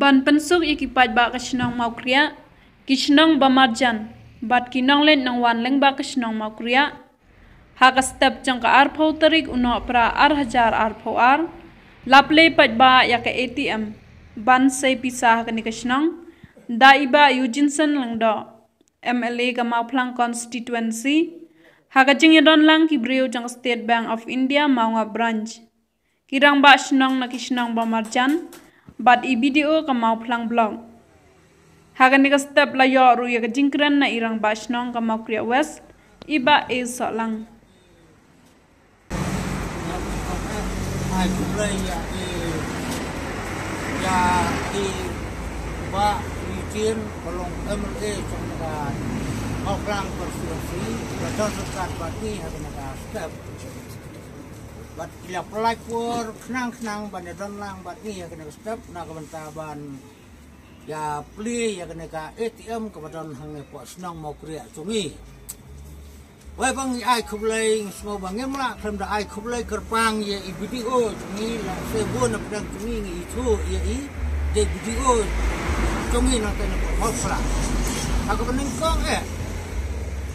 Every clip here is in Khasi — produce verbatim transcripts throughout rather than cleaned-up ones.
Ban pynsuk ïa ki paidbah ka shnong Mawkriah, ki shnong ba marjan bad ki nongleit nongwan lyngba ka shnong Mawkriah, ha ka step jong ka arphew tarik u Nohprah ar hajar arphew ar, la plie paidbah ïa ka A T M ban sei pisa ha kane ka shnong da i Bah Eugenson Lyngdoh, M L A ka Mawphlang Constituency, ha ka jingïadon lang ki briew jong ka State Bank of India Mawnga Branch, ki rangbah shnong na ki shnong ba marjan bad i B D O ka Mawphlang Block. Ha kane ka step la ïoh ruh ïa ka jingkren na i rangbah shnong ka Mawkriah West, i Bah A Sohlang. Ai khublei ïa i, ïa i Bah Eugene, ka long M L A jong ka Mawphlang Constituency, ka don ryngkat bad ngi ha kane ka step. Bad ki la pynlait por khnang khnang ban ïadon lang bad ngi ha kane ka step na ka bynta ban ïa plie ïa kane ka A T M kaba don hangne hapoh shnong Mawkriah jong ngi. Wei ba ngi ai khublei, ngi sngew ba ngim lah khlem da ai khublei kyrpang ïa i B D O jong ngi, la se bun na pdeng jong ngi, ngi ithuh ïa i, dei B D O jong ngi nangta napoh Mawphlang. Ha kaba nyngkong eh,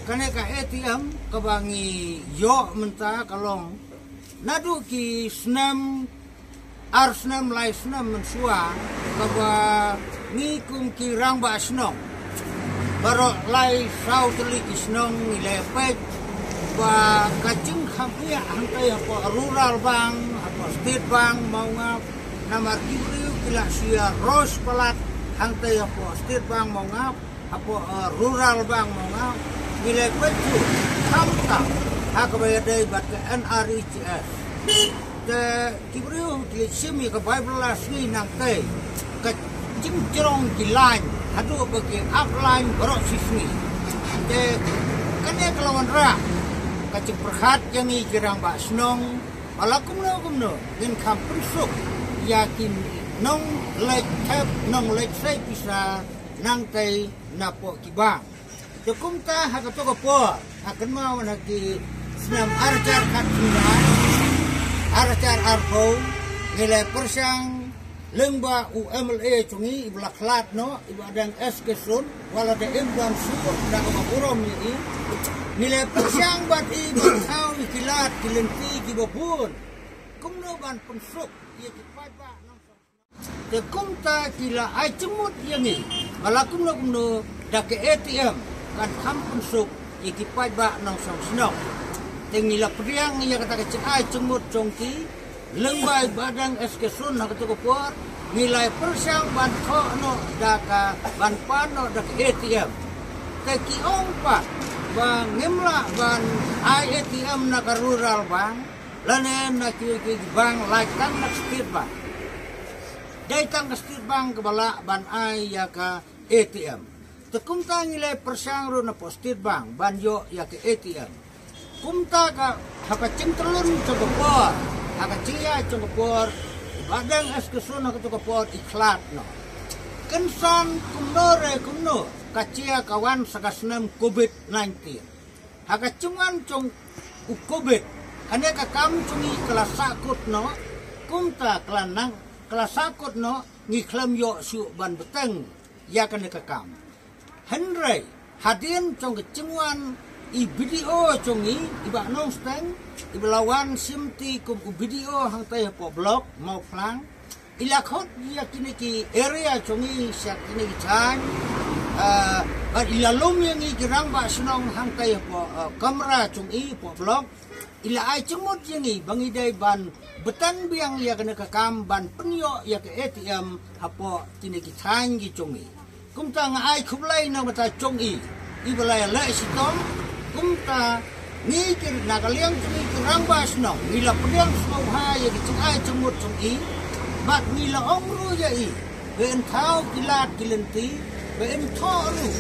kane ka A T M kaba ngi ïoh mynta ka long naduh ki snem, ar snem, lai snem mynshuwa, kaba ngi kum ki rangbah shnong baroh lai saw tylli ki shnong ngi la peit ba ka jingkham ïa hangtai hapoh Rural Bank, hapoh State Bank Mawnga, namar ki briew ki la shu ïa rush palat hangtai hapoh State Bank Mawnga, hapoh, eh, Rural Bank Mawnga, ngi la peit shuh khamtam ha kaba ïadei bad ka N R E G S. Te ki briew ki la shim ïa ka Bible la sngi nangtai, ka jingjrong ki lain haduh ba ki ap lain baroh shi sngi. Te kane ka la wanrah ka jingpyrkhat ïa ngi ki rangbah shnong ba la kumno kumno ngin kham pynsuk ïa ki nongleit thep, nongleit sei pisa nangtai napoh ki bank. Te kumta ha kato ka por, ha kynmaw na ki snem ar hajar khatphra, ar hajar arphew, ngi la pyrshang lyngba u M L A jong ngi, i ba la khlad noh, i Bah Deng S K Sun, wat la da im ban shu da kaba burom ïa i. Ngi la pyrshang bad i ban thaw ïa ki lad ki lynti kiba bun, kumno ban pynsuk ïa ki paidbah nongshong. Te kumta ki la ai jingmut ïa ngi ba la kumno kumno da ka A T M kan kham pynsuk ïa ki paidbah nongshong shnong. Te ngi la pdiang ïa kata ka jingai jingmut jong ki, lyngba i Bah Deng S K Sun ha kato ka por, ngi la pyrshang ban thoh noh da ka, ban pan noh da ka A T M. Te ki ong pat ba ngim lah ban ai A T M na ka Rural Bank lane na ki, ki, ki bank, lait tang na ka State Bank. Dei tang ka State Bank kaba lah ban ai ïa ka A T M. Te kumta ngi la pyrshang ruh napoh State Bank ban ïoh ïa ka A T M. Kumta ka, ha ka jingtylun jong ka por, ha ka jingïaid jong ka por, i Bah Deng S K Sun ha kato ka por i khlad noh. Kynsan kumno re kumno, ka jia ka wan sa ka snem Covid nineteen. Ha ka jingwan jong u Covid, kane ka kam jong ngi ka la sahkut noh, kumta ka la nang, ka la sahkut noh, ngi khlem ïoh shuh ban bteng ïa kane ka kam. Hynrei hadien jong ka jingwan i B D O jong ngi, i Bah Nongsteng, i ba la wan shimti kum u B D O hangtai hapoh Block Mawphlang, i la khot ïa kine ki area jong ngi sha kine ki thaiñ, eh, bad i la lum ïa ngi ki rangbah shnong hangtai hapoh, eh, kamra jong i hapoh Block. I la ai jingmut ïa ngi ba ngi dei ban bteng biang ïa kane ka kam ban pynïoh ïa ka A T M hapoh kine ki thaiñ ki jong ngi. Kumta nga ai khublei na ka bynta jong i, i ba la ïaleh shitom. Kumta ngi ki, na ka liang jong ngi ki rangbah shnong, ngi la pdiang sngewbha ïa ka jingai jingmut jong i, bad ngi la ong ruh ïa i ba in thaw ki lad ki lynti, ba in thoh ruh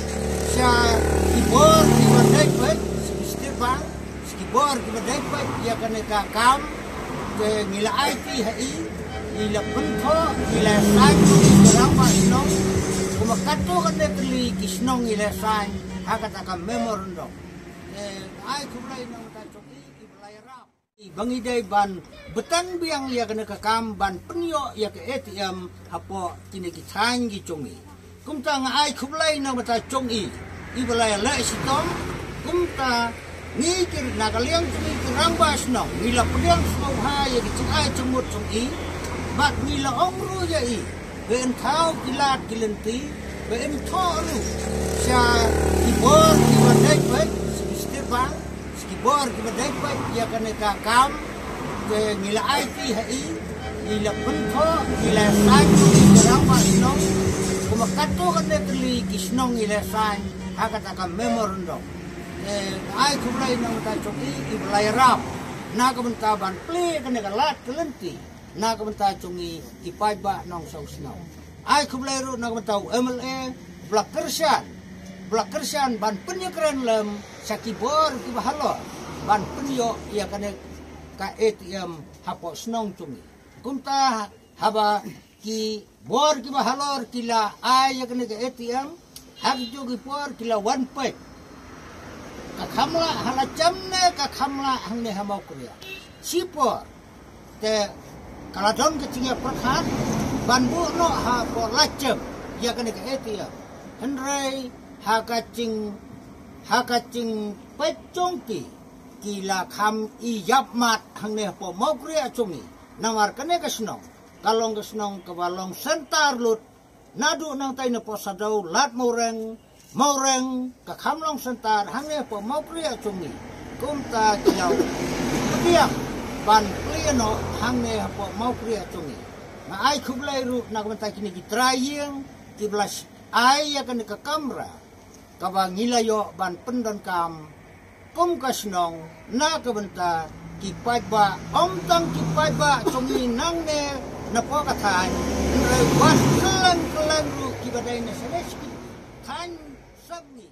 sha ki bor kiba dei beit, sha ki State Bank, sha ki bor kiba dei beit ïa kane ka kam. Te ngi la aiti ha i, ngi la pynthoh, ngi la sign, ngi la rangbah shnong, kumba katto katne tylli ki shnong ngi la sign ha kata ka memorandum. Te ai khublei na ka bynta jong i, i ba la ïarap. Ba ngi dei ban bteng biang ïa kane ka kam ban pynïoh ïa ka A T M hapoh kine ki thaiñ ki jong i. Kumta nga ai khublei na ka bynta jong i, i ba la ïaleh shitom. Kumta ngi ki na ka liang jong i ki rangbah shnong ngi la pdiang sngewbha ïa ki jingai jingmut jong i. Bad ngi la ong ruh ïa i ba in thaw ki lad ki lynti, ba in thoh ruh sha ki bor kiba dei beit, sha ki state bank, sha ki bor kiba dei beit ïa kane ka kam. Te ngi la aiti ha i, ngi la pynthoh, ngi la sign, ngi la rangbah shnong. Kumba katto katne tylli ki shnong ngi la sign ha kata ka memorandum. Te ai khublei na ka bynta jong i, i ba la ïarap na ka bynta ban plie kane ka lad ka lynti na ka bynta jong i ki paidbah nongshong shnong. Ai khublei ruh na ka bynta u M L A ba la kyrshan, ba la kyrshan ban pynïakren lem sha ki bor kiba halor ban pynïoh ïa kane ka A T M hapoh shnong jong i. Kumta haba ki bor kiba halor ki la ai ïa kane ka A T M, ha kajuh ki por ki la wan peit. Ka kham lah ha la jem ne ka kham lah hangne ha Mawkriat. Shipor te ka la don ka jingïapyrkhat ban buh noh hapoh la jem ïa kane ka A T M. Hynrei ha ka jing, ha ka jingpeit jong ki, ki la kham ïapmat hangne hapoh Mawkriat jong i. Namar kane ka shnong ka long ka shnong kaba long centre lut, naduh nangtai napoh Sadau, Lad Mawreng, Mawreng ka kham long centre hangne hapoh Mawkriat jong i. Kumta ki la pdiang ban plie noh hangne hapoh Mawkriat jong i. Nga ai khublei ruh na ka bynta kine ki trai ïing kiba la ai ïa kane ka kamra kaba ngi la ïoh ban pyndonkam kum ka shnong na ka bynta ki paidbah, ym tang ki paidbah jong i nangne napoh ka thaiñ, hynrei wat kylleng kylleng ruh kiba dei na sha ki thaiñ sap ngi.